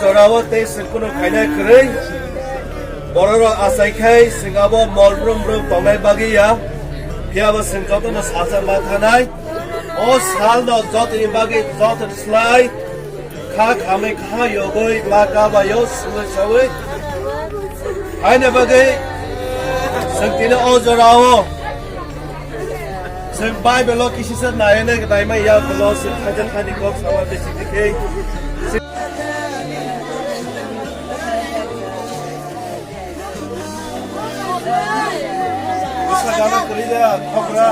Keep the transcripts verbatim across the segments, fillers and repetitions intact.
Jorao tei chwng kunu khainai kwrwi. Bororok achai khai chwng abo mol brum brum tongnai bagwi ya. Phiya bo chwng jotono sacha ma thanai. O salno jotoni bagwi joto slai kha khamwi kha yogwi ma kabaio sumwi sawi. Haina bagwi chwng tini o jorao chwng Bible-o kisisa naina naimai ya, ulo chwng khaijak thani kok sama bisi dikhe. Bwsa gana kwrwi da, khokra.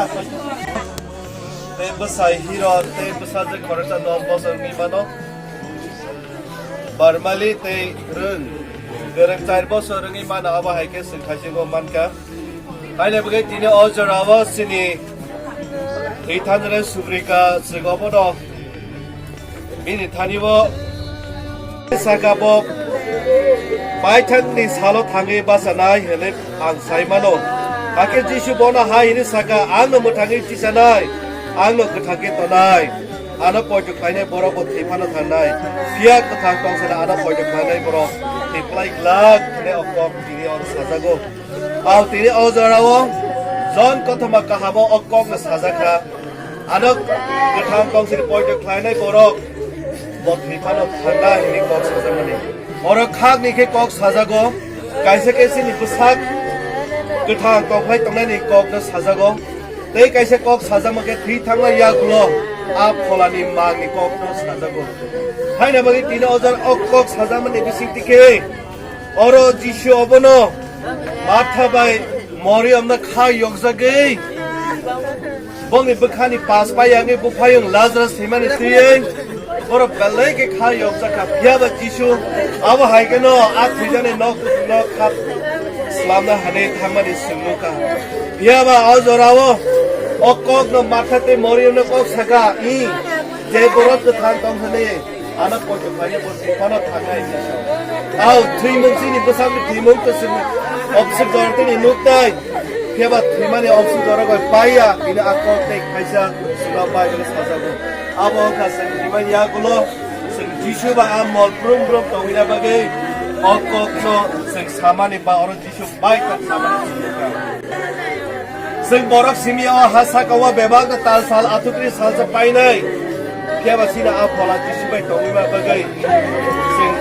Tei bwsai hero, tei bwsajwk khoroksa dos bosor wngwi mano. Barmali tei rwng, kwrwng char bosor wngwi mano, abo hai khe chwng khaichigwi mankha. Haina bagwi tini o jorao chini thwi thanjani subrika chwng obono bini thani bo saka bo paithakni salo thangwi bachanai hwnwi ang sai mano. Hakhe Jisu bono hai hwnwi saka, "Angno mwthangwi tisanai, angno kwthang khe tonai, ano poito khlainai borok bo thwi phano thangnai, phiya kwthang tong sana ano poito khlainai borok thwi phlai glak," hwnwi o kok tini oro sajago. Ang tini o jorao Jon kothoma kahamo o kokno sajakha. Ano kwthang kongsiri poito khlainai borok bo thwi phano thangna hwnwi kok sajakmani. Oro khakni khe kok sajago, kaisa khe chini bwsak kwthang tongphai tongnaini kokno sajago. Tei kaisa kok sajakma khe thwi thangma yagulo a pholani mangni kokno sajago. Haina bagwi tini o jora o kok sajakmani bisingtwi khe oro Jisu obono Martha bai Mariamno kha yokjagwi bongni bwkhani pas pai yangwi buphayung Lazarus thwimani twiwi borok belai khe kha yokjakha. Phiya ba Jisu abo hai kheno a thwijani nok kuthukno kha slamna hwnwi thangmani chwng nukha. Phiya ba o jorao o kokno Martha tei Mariamno kok saka, "I, je borok kwthang tong hwnwi ano poito khlaina bo thwi phano thangnai." Ao thwimung chini bwsakni thwimung kwchwng obsuk jora tini nuknai. Phiya ba thwimani obsuk jora bai paiya, bini a kok tei khaisa sura bai hwnwi sajago. Abo wngkha chwng thwimani yagulo chwng Jisu bai a mol brum brum tongwina bagwi o kokno chwng samani ba oro Jisu bai ta samani chwng nukha. Chwng borok simi o ha saka o bebak tal sal athukri salsa painai. Phiya ba chini a phola Jisu bai tongwi ma bagwi chwng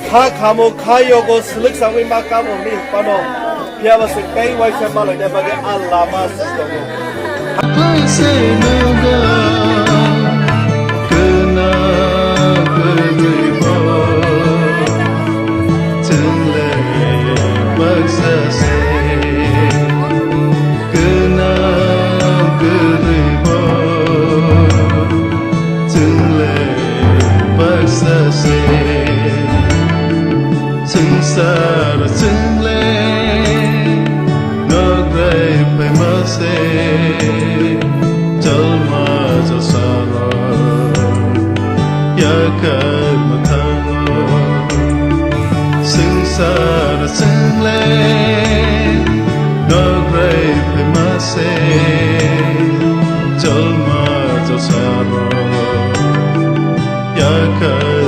kha khamo kha yogo swlwk sangwi ma kamo hwnwi phano. Phiya ba chwng tei waisa malaina bagwi a lama swi tongo. Chwngle baksa se, gwnang gwnwi bo, chwngle baksa se. Swngchar chwngle nokrai phaima se, chalma jasalo yakhar mwthango. Swngchar chwngle nokrai phaima se, chalma jasalo yakhar